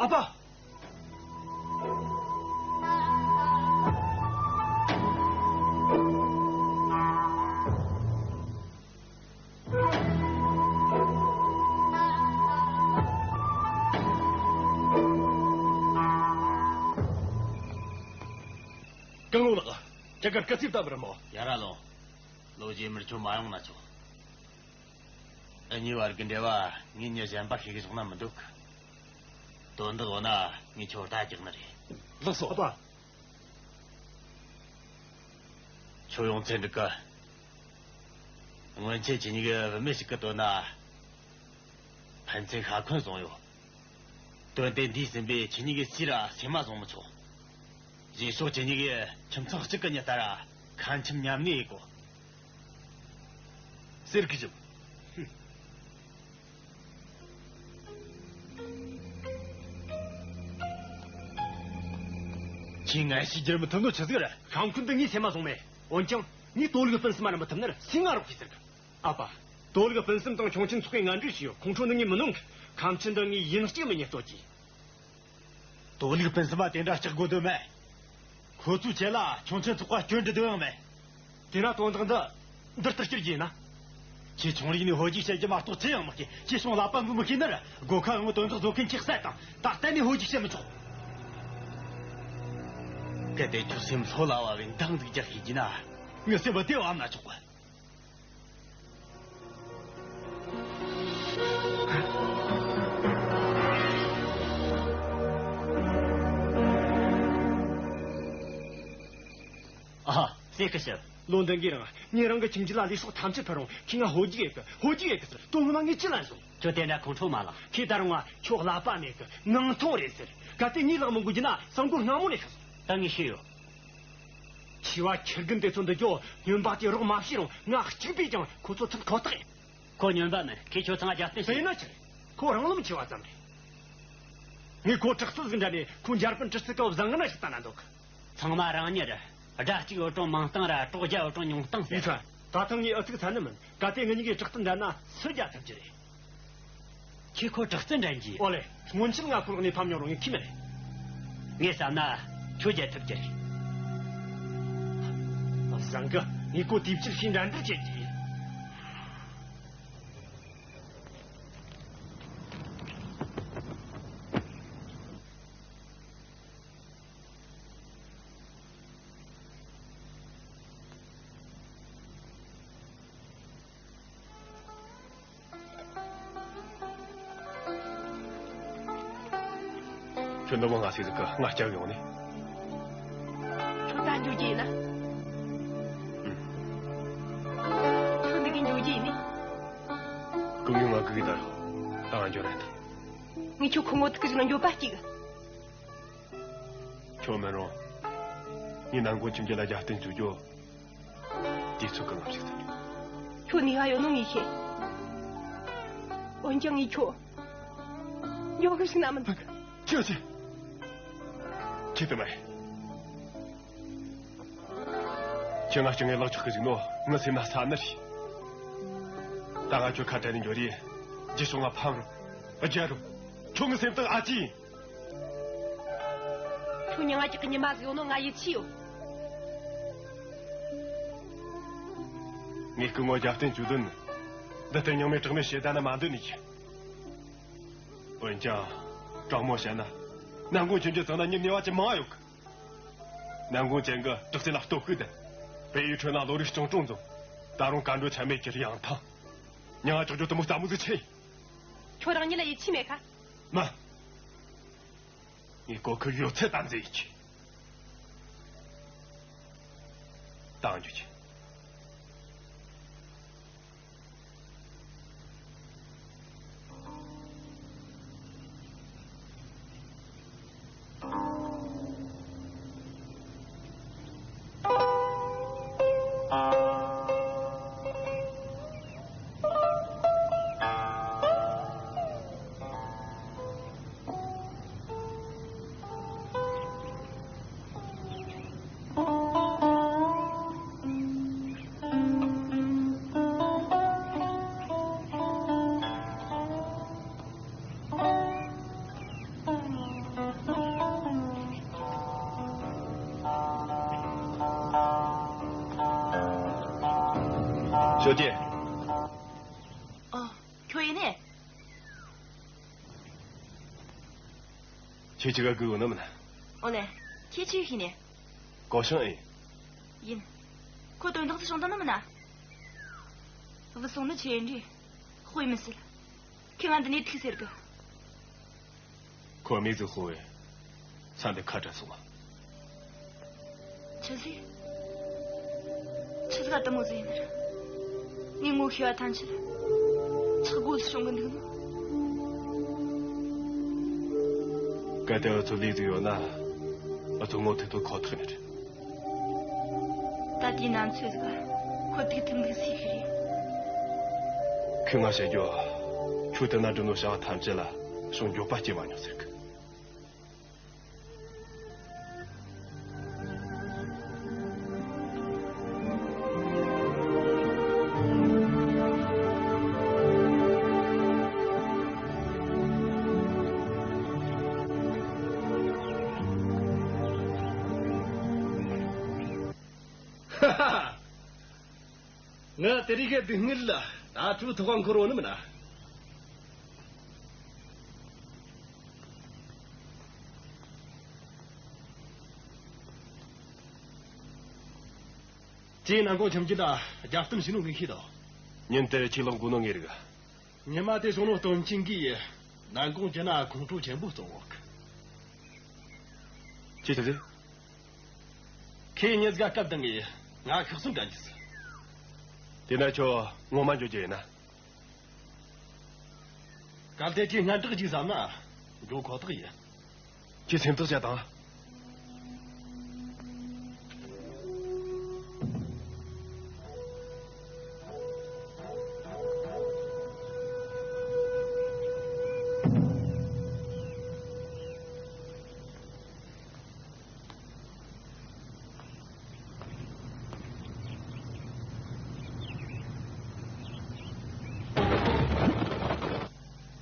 ཨ་ཕ། སྐུ་ངོ་ལགས། ཁྱེད་ཀྱི་སྐུ་ཚེ་བརྟན་པར་སྨོན། ཡ་ར་ལོ། ལོ་རྗེས་མར་ཁྱོད་མ་ཡོང་ན་ཆོག་ཨ་མྱེས་བར་གྱི་འབྲེལ་བ་ངས་མྱི་གཞན་པ་ཤེས་གི་བཞག་ན་མི་འདུག་དོན་དག་འོ་ན་ངས་ཁྱོད་ལྟ་རྒྱག་ནི་རེད། ལགས་སོ། ཨ་ཕ། ཁྱོད་ཡོང་ཚེ་འགྲིག་གི། སྔོན་ཆད་ཁྱེད་གཉིས་ཀྱི་བུད་མེད་ཞིག་གི་དོན་ན་ཕན་ཚུན་ཤ་འཁོན་བཟུང་ཡོད། དོན་དེ་འདས་ཟིན་པས་ཁྱེད་གཉིས་ཀྱི་སྲས་ར་སེམས་མ་བཟུང་མི་ཆོག་རྗེས་ཕྱོགས་ཁྱེད་གཉིས་ཀྱིས་ཁྱིམ་ཚང་གཅིག་གི་མྱི་ལྟར་ཁ་འཆམ་མཉམ་གནས་ཡེད་དགོས། ཟེར་གི་བཞིན། ཁྱེད་ངན་ཞིག་བསྒྱུར་མི་ཐུབ་ནོ་ཆི་ཟིག་རེད། ཤ་འཁོན་འདི་ངས་སེམས་མ་བཟུང་མེད། འོན་ཀྱང་ངས་དོ་ལུགས་སྤུན་གསུམ་མ་ར་མི་ཐུབ་ན་སུས་ང་རོགས་བྱེད་ཟེར་གི། ཨ་ཕ། དོ་ལུགས་སྤུན་གསུམ་དང་ཁྱུང་ཆེན་ཚོགས་པས་ངན་འབྲེལ་བྱས་ཡོད། ཁོང་ཁྲོ་ནི་ངས་མི་ནོན་གི། ཁ་འཆམ་འདི་ངས་ཡིན་གཅིག་མིན་གཉིས་གཏོད་ཀྱི། དོ་ལུགས་སྤུན་གསུམ་པ་དེ་འདྲ་སྐྲག་དགོས་དོན་མེད། ཁོ་ཚོའི་ཆེད་ལ་ཁྱུང་ཆེན་ཚོགས་པ་སྐྱོན་འདྲི་དོན་ཡང་མེད། དེ་ན་དོན་དག་འདི་འདིར་ལྟར་སྐྱུར་རྒྱུ་ཡིན་ན། ཁྱེད་ཆུང་རིགས་ནས་ཧོལ་རྒྱུག་བྱེད་རྒྱུ་མ་གཏོགས་ཅི་ཡང་མི་ཤེས། ཁྱེད་སོང་ལག་པ་འགུལ་མི་ཤེས་ནི་རེད། སྒོ་ཁ་ཡོང་དོན་དག་བཟོ་མཁན་ཁྱེད་བསད་དང་། ད་གཏན་ནས་ཧོལ་རྒྱུག་བྱེད་མི་ཆོག་གལ་ཏེ་ཁྱོད་སེམས་ལྷོད་ལ་བབས་པའི་འདང་ཟིག་རྒྱག་ཤེས་ཀྱི་ན། ངའི་སེམས་པ་དེ་བབས་ན་ཆོག་གི། ཨ། སྲས་སྐུ་ཞབས། ལོ་འདི་འགའི་རིང་ངས་རང་གི་ཁྱིམ་རྒྱུད་ལ་ལུས་སྲོག་ཐམས་ཅད་ཕུལ་རུང་ཁྱེད་ང་ཧོལ་རྒྱུག་ཡེད་གི། ཧོལ་རྒྱུག་ཡེད་གི་ཟེར། དོན་ངོ་མ་ངས་ཅི་ལན་སོང་། ཁྱོད་དེ་འདྲ་ཁོང་ཁྲོ་མ་ལངས། ཁྱེད་ད་རུང་ང་ཁྱོད་ཀླད་པ་མེད་གི། ནང་ཐོང་རེད་ཟེར། གལ་ཏེ་ངའི་ལག་མི་འགུལ་རྒྱུ་ན་བསམ་དགོས་སྔ་མོ་ནས་ཤི་སོང་། ད་ངས་ཤེས་ཡོད། ཁྱེད་བ་ཁྱི་རྒན་དེ་ཚོ་འདི་ཚོ་སྨྱོན་པ་དེ་རོགས་མ་བྱས་རུང་ང་གཅིག་པས་ཀྱང་ཁོ་ཚོ་ཚུད་ཁོ་ཐག་ཡིན། ཁོ་སྨྱོན་པ་མིན། ཁོས་ཁྱོད་ཚང་མ་རྒྱབ་རྟེན་བྱས། དེས་ན་ཆི་རེད། ཁོ་རང་རློམ་ཆེ་བ་ཙམ་རེད། ངས་ཁོ་དྲག་རྩལ་ཟིག་འདྲ་ནས་ཁོའི་འཇར་པན་གྲི་རྩལ་སྐབས་བཟང་ངན་ཞིག་ལྟ་ན་འདོད་གི། ཚང་མ་རང་ཉིད་རེད། དགྲ་གཅིག་ཡོད་རུང་མང་སྟངས་ར་གྲོགས་བརྒྱ་ཡོད་རུང་ཉུང་སྟངས་ཟེར། ཡིན་ཙང་། ད་ཐེངས་ངས་ཨུ་ཚུགས་ཚ་ནི་མིན། གལ་ཏེ་ངེད་གཉིས་ཀས་དྲག་རྩལ་འགྲན་ན་སུ་རྒྱལ་ཐུབ་ཀྱི་རེད། ཁྱེད་ཁོ་དྲག་རྩལ་འགྲན་གྱི། ཨོ་ལེ། སྔོན་ཆད་ང་ཁོའི་ལག་ནས་ཕམ་མྱོང་རུང་ངས་ཁྱི་མི་རེད། ངས་བསམ་ན་ཁྱོད་རྒྱལ་ཐུབ་ཀྱི་རེད། བཟང་གི། ངས་ཁོ་དེབ་ཕྱིར་ཤེས་འགྲན་བསྡུར་བྱེད་ཀྱི་ཡིན། ཁྱོད་འདི་མོ་ང་སྲིད་ཟིག་གི་ང་སྐྱབས་ཡོང་ནི། ཁྱོད་ད་འགྱོ་རྒྱུ་ཡིན་ན། ཨུམ། ཁྱོད་འདི་གི་འགྱོ་རྒྱུ་ཡིན་ནི། སྐུ་ངོ་ང་སྒུག་གི་ད་ཡོད། ད་ང་འགྱོ་རན་ད། ངས་ཁྱོད་ཁོ་ངོ་ཐུག་གི་ཞིག་ན་འགྱོད་པ་སྐྱེ་གི། ཁྱོད་མིན་རུང་། ངས་ནང་ཁོང་ཁྱིམ་རྒྱུད་ལ་རྒྱབ་རྟེན་བཅོལ་རྒྱུ། དུས་ཚོད་གང་ཞིག་ཟིན། ཁྱོད་ནུས་པ་ཡོད་ནོ་ངས་ཤེས། འོན་ཀྱང་ངས་ཁྱོད་འགྱོ་གི་ཞིག་ན་མི་འདུག་ཁྱོད་ཆི། ཁྱེད་དུ་མ་ཡིན། ཁྱོད་ང་སྐྱོ་ངའི་ལག་ཆགས་གི་ཟིག་ནོ་ངི་སེམས་ན་ས་ནི་རེད། ད་ང་ཁྱོད་ཁ་བྲལ་ནས་འགྱོ་རེ། རྗེས་སོང་ང་ཕམ་རུང་རྒྱལ་རུང་། ཁྱོད་ངི་སེམས་ཐག་ཨ་ཅི་ཡིན། ཁྱོད་མྱིང་ང་ཅིག་གི་ཉི་མ་ཟིག་ཡོང་ནོ་ང་ཡིད་ཆེས་ཡོད། ངས་སྐུ་ངོ་རྒྱབ་རྟེན་བཅོལ་དོན་ནི། འདི་ལྟར་སྙིང་མེད་དྲང་མེད་བཤད་ད་ན་མ་འདོད་ནས་ཀྱི། འོན་ཀྱང་། དྲང་མོ་བཤད་ན། ནན་ཀོང་ཁྱིམ་རྒྱུད་ཚང་ན་མྱི་ནུས་པ་ཅན་མང་ཡོད་གི། ནན་ཀོང་ཅན་གི་དྲག་རྩལ་ལ་སྟོབས་ཤུགས་ལྡན། བལ་ཡུལ་ཁྲོད་ན་ལོ་རེ་བཅིངས་འགྲོལ་འཛོམས། ད་རུང་བཀའ་འགྲོ་ཆ་མེད་ཀྱི་ཡང་ཐང་། མྱིང་ང་ཅོག་ཅོག་དུ་མོ་རྩ་མོ་ཟིག་ཆེ། ཁྱོད་རང་ཉིད་ལ་ཡིད་ཆེས་མེད་ཁ། མ། ངས་གོ་ཁུ་ཡོད་ཚད་ད་མཛེས་ཡིན་གྱི། ད་འགྱོ་གྱི། ཞོ་ཅེ། ཨོ། ཁྱོད་ཡིན་ནི། ཁྱེད་ཅི་ག་གི་འོ་ན་མིན་ན། ཨོ་ལེ། ཁྱེད་ཅི་ཡིན་ནི། གོ་ཤང་ཨེ། ཡིན། ཁོ་དོན་དག་ཅི་བྱུང་དང་ནི་མིན་ན། བུད་སོང་ནི་ཆེ་འདྲི། དཔེ་མི་སྲིད། ཁྱེད་ང་འདི་ནས་ཐུག་ཟེར་གི། ཁོ་མིག་ཟིག་ཧོ་བས། ས་འདི་ཁ་བྲལ་སོང་བ། ཆི་ཟིག་ཆི་ཟིག་ཨ་ཏི་མོ་ཟིག་ཡིན་ནི་ར། ངས་ངོ་ཤེས་པ་ཐམས་ཅད་ཆག་སྒོ་ཟིག་བྱུང་གི་འདུག་ནོ། གལ་ཏེ་ཨུ་ཚོ་ལས་ཟིག་ཡོད་ན། ཨུ་ཚོ་ངོ་ཐུག་ཐུག་ཁོ་ཐག་ནི་རེད། ད་དེའི་ནང་ཚོད་ཟིག་ཁོ་ཐུག་ཐུག་འདུག་ཟིག་ཤི་རེད། ཁོས་ང་བཤད་རྒྱུ། ཁྱོད་དེ་ན་འགྲོ་ནོ་བྱ་བ་ཐམས་ཅད་ལ་ཤོང་མགྱོགས་པ་སྐྱེ་མ་མྱོང་ཟེར་གི། ཧ་ཧ། ང་དེ་རིང་གི་སྡུག་བསྔལ་ལ་ད་ཐུག་ཐོག་འཁོར་བ་ནི་མིན་ན། ཅེས་ནང་གོང་ཁྱིམ་རྒྱུད་ལ་རྒྱབ་རྟེན་བྱས་ནོ་ངས་ཤེས་དོ། ཉིན་དེར་ཁྱེད་ལ་མགོ་ནོ་ངེས་རིག་ཉི་མ་དེ་སོང་ནོ་སྟོན་ཆེན་གྱིས་ནང་གོང་རྒྱུད་ན་ཁོང་ཁྲོ་ཆེན་པོ་གཏོང་འོག་ཅི་ཆི་ཟེར། ཁོས་ཉིས་ཀ་སྐབས་དང་ངས་ང་ཁག་སུན་དྲན་གྱིས། དེ་ན་ཁྱོད་ངོ་མ་འཇོག་རྒྱུ་ཡིན་ན། གལ་ཏེ་ཁྱོས་སྔན་གྲགས་ཅིག་བསམ་ན་འགྲོ་ཁོ་ཐག་ཡིན། ཁྱོས་སེམས་ཐག་བཅད་དང་།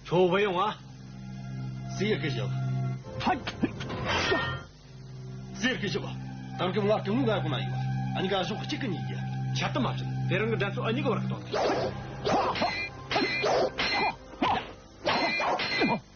ཁྱོད་བུད་ཡོང་ཨ། ཟེར་གི་ཞོག་ཧ། ཟེར་གི་ཞོག་ད་རུང་ང་གི་ངུ་ང་གོ་ན་ཡོད། ཨ་ནི་ག་ཞོག་གཅིག་གི་གཉིས་ཀྱི་ཆད་དུ་མ་བྱེད། དེ་རིང་གི་འགྲན་རྩོད་ཨ་གཉིས་ཀྱི་བར་གི་དོན་དེ།